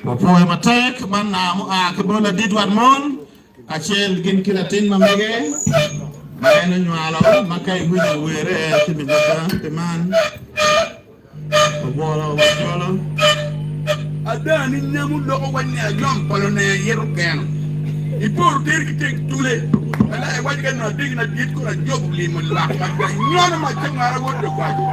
Wapwoyo matek man nga mua ki bot ladit wat mon kacel gin ki latin ma mege ma en onywalo ma ka iwinyo were ci bibota pi man. Obwolo wa colo. Ada ni nyamo loko wa ni ayom polo ne ayito keno. Iporo ter ki teng tule. Ala iwaco ka nongo adegi na dit kor ajobo limo lwak ma ka nyono ma ce ngara wot do kwaco.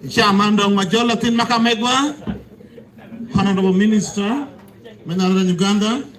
I ca man dong wajol latin ma ka megwa, Honourable Minister me Northern Uganda.